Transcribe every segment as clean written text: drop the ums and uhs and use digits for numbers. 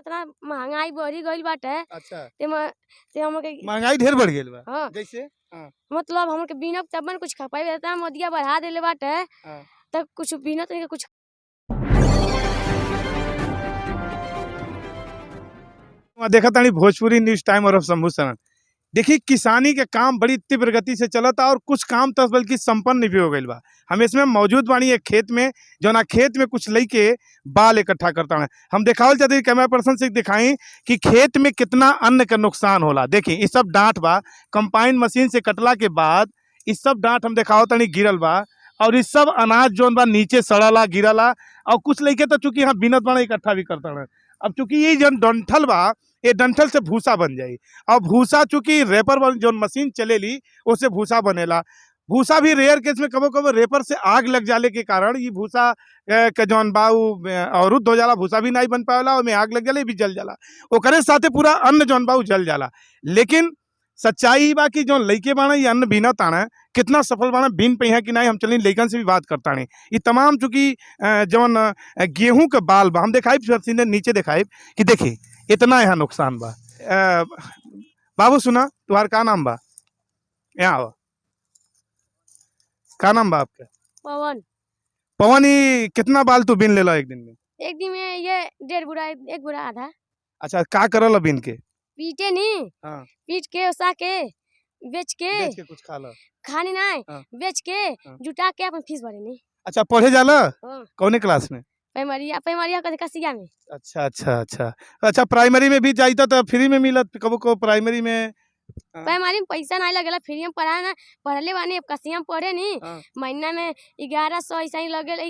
इतना महंगाई बढ़ी गईल बाटे। अच्छा। ते ते हमके महंगाई ढेर बढ़ गेल बा। हाँ। जैसे? मतलब हमके बिना तब न कुछ खा पाई, इतना मोदिया बढ़ा देले बाटे। हाँ। तब कुछ बिना तनिक कुछ। देखा तानी भोजपुरी न्यूज टाइम और अब शंभू शरण। देखिए किसानी के काम बड़ी तीव्र गति से चलता और कुछ काम तो बल्कि संपन्न भी हो गईल बा। हम इसमें मौजूद बानी एक खेत में, जौना खेत में कुछ लइके बाल इकट्ठा करता है। हम देखावल चाहते कैमरा पर्सन से दिखाई कि खेत में कितना अन्न का नुकसान होला। देखिए ये सब डांट बा, कंपाइन मशीन से कटला के बाद इस सब डांट हम देखावत तानी गिरल बा और इस सब अनाज जौन बा नीचे सड़ला गिरला और कुछ लइके तो चूंकि यहाँ बिनत बाड़ा इकट्ठा भी करता है। अब चूंकि ये जौन डंठल बा, ये डंठल से भूसा बन जाई और भूसा चूंकि रेपर बन जौन मशीन चलेली उससे भूसा बनेला। भूसा भी रेयर केस में कबो कबो रेपर से आग लग जाले के कारण ये भूसा के जौन बा उ अवरुद्ध हो जाला, भूसा भी नहीं बन पावेला, ओमे आग लग जाला, ये भी जल जाला, ओकरे साथे पूरा अन्न जौन बा उ जल जाला। लेकिन सच्चाई ई बा कि जौन लइके बाड़ा ये अन्न बीना ताना कितना सफल बाड़ा बीन पई है कि नहीं, हम चली लइकन से भी बात करता नहीं। ये तमाम चूंकि जौन गेहूं के बाल बा हम देखाई सीधे नीचे देखाई कि देखिए इतना यहाँ नुकसान बा। बाबू सुना, तुम्हार का नाम बा? यहाँ आओ, का नाम बा आपका? पवन। पवन, ये कितना बाल तू बीन लेला एक दिन में? एक दिन में ये 1.5 बोरा, 1 बोरा आधा। अच्छा, का करल बीन के? पीटे नी। हाँ। पीट के ओसा के बेच के, बेच के कुछ खा ला। खानी नहीं। हाँ। बेच के। हाँ। जुटा के अपन फीस भरे नी। अच्छा, पढ़े जाला? हाँ। कौने क्लास में? पैमरिया, पैमरिया कथे कसिया में। अच्छा अच्छा अच्छा अच्छा, प्राइमरी में भी जाइता तो फ्री में मिलत कबो कबो प्राइमरी में? हाँ। प्राइमरी में पैसा नहीं लगेला, फ्री में पढ़ा ना पढ़ले बानी। अब कसिया में पढ़े नी। हाँ। महीना में 1100 ऐसा ही लगेला,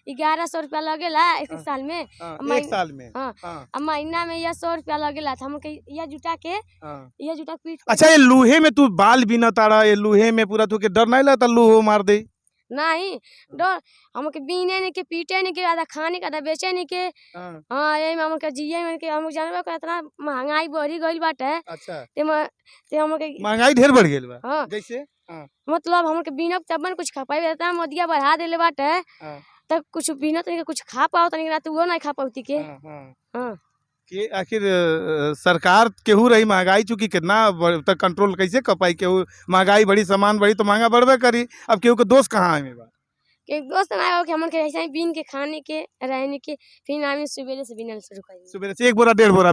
1100 रुपया लगेला एक हाँ। साल में। हाँ, महीन- एक साल में। हाँ। हाँ, अब महीना में यह 100 रुपया लगेला तो हमके यह जुटा के, हाँ। यह जुटा के पीट। अच्छा, ये लोहे में तू बाल बिना तारा, ये लोहे में पूरा तू के डर नहीं लगता लूहो मार दे? नहीं डर, हमके बीने नहीं के, पीटे नहीं के, आधा खाने के आधा बेचे नहीं के। हाँ, यही में हमके जिए में के हम जानबे कर इतना महंगाई बढ़ी गईल बाटे। अच्छा। ते हमके महंगाई ढेर बढ़ गेल बा। हाँ। जैसे? मतलब हमके बिना तब न कुछ खा पाई, इतना मोदिया बढ़ा देले बाटे। हाँ। तब कुछ बिना तनिक कुछ खा पाओ तनिक ना तो वो नहीं खा पाती के। हाँ, हाँ। हाँ। कि आखिर सरकार केहू रही महंगाई चूंकि कितना तक कंट्रोल कैसे कर पाई? केहू महंगाई बढ़ी, सामान बढ़ी तो महंगा बढ़बे करी, अब केहू के दोष कहाँ है बा? के दोस्त ना हो कि हमन के ऐसे ही बीन के खाने के रहने के, फिर आमी सुबेरे से बीनल शुरू करी। सुबह से 1 बोरा 1.5 बोरा।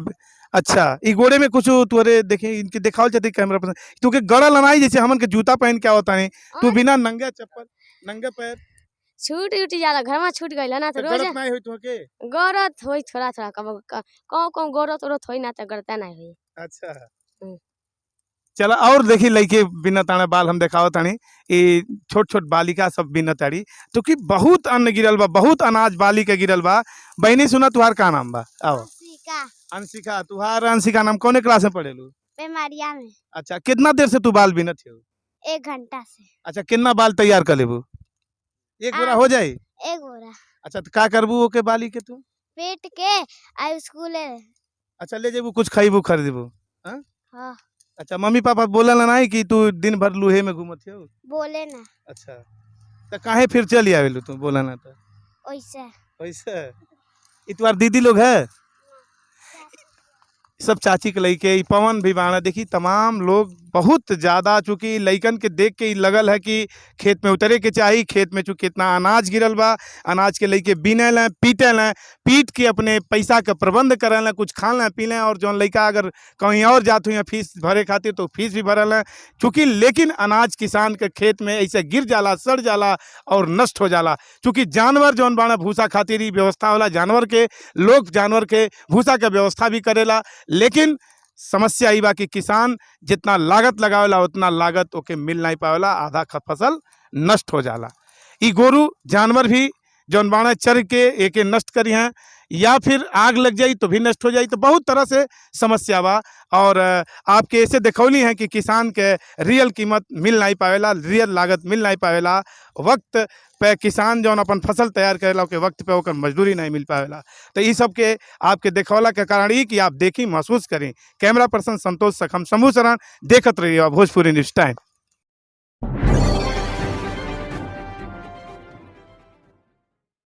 अच्छा, ई गोड़े में कुछ तुअरे देखे इनके देखावल चाहते कैमरा पर तू के गड़ल अनाई जैसे हमन के जूता पहन के आवता नहीं, तू बिना नंगे चप्पल नंगे पैर छूट उठ जाला, घर में छूट गइल ना तो तो रोज गलत नहीं होई तुहके? गरत होई थोड़ा थोड़ा, कब कौन कौन गरत उरत होई ना तो गरता नहीं होई। अच्छा। हम्म। चला और देखी लइके बिना ताने बाल हम देखावत तानी, ई छोट छोट बालिका सब बिना ताड़ी तो कि बहुत अन्न गिरल बा, बहुत अनाज बाली के गिरल बा। बहनी सुना, तुहार का नाम बा? आओ। अंशिका। अंशिका, तुहार अंशिका नाम, कौने क्लास में पढ़ेलू? बीमारिया में। अच्छा, कितना देर से तू बाल बिनत हो? 1 घंटा से। अच्छा, कितना बाल तैयार कर लेबू? 1 बोरा हो जाई? 1 बोरा। अच्छा, तो का करबू ओके बाली के तू? पेट के आ स्कूल। अच्छा, ले जेबू कुछ खइबू खरीदबू? हाँ। अच्छा, मम्मी पापा बोलल नहीं कि तू दिन भर लोहे में घूमत हो? बोले ना। अच्छा, तो काहे फिर चली आवेलू तू बोला ना तो? वैसे। वैसे। ई तुम्हार दीदी लोग है सब चाची के लइके, ई पवन भी बाड़ा। देखी तमाम लोग बहुत ज़्यादा चूँकि लइकन के देख के ई लगल है कि खेत में उतरे के चाही, खेत में चूँकि इतना अनाज गिरल बा, अनाज के लइके बीने लें पीटे लें, पीट के अपने पैसा के प्रबंध करे लें, कुछ खा लें पी लें, और जौन लइका अगर कहीं और जात हुई फीस भरे खातिर तो फीस भी भरल हैं चूँकि, लेकिन अनाज किसान के खेत में ऐसे गिर जाला, सड़ जाला और नष्ट हो जाला। चूँकि जानवर जौन बाड़ा भूसा खातिर ही व्यवस्था होला, जानवर के लोग जानवर के भूसा के व्यवस्था भी करेला, लेकिन समस्या ई बा कि किसान जितना लागत लगावेला उतना लागत ओके मिल नहीं पावेला, आधा फसल नष्ट हो जाला। ई गोरू जानवर भी जौन बाड़ा चर के एके नष्ट करी हैं या फिर आग लग जाई तो भी नष्ट हो जाई, तो बहुत तरह से समस्या बा। और आपके ऐसे देखौली हैं कि किसान के रियल कीमत मिल नहीं पावेला, रियल लागत मिल नहीं पावेला, वक्त पे किसान जौन अपन फसल तैयार करेला ओके वक्त पे ओकर मजदूरी नहीं मिल पावेला। तो ये सब के आपके देखौला के कारण ई कि आप देखी महसूस करें। कैमरा पर्सन संतोष सखम, शंभू शरण, देखत रहिए भोजपुरी न्यूज़ टाइम।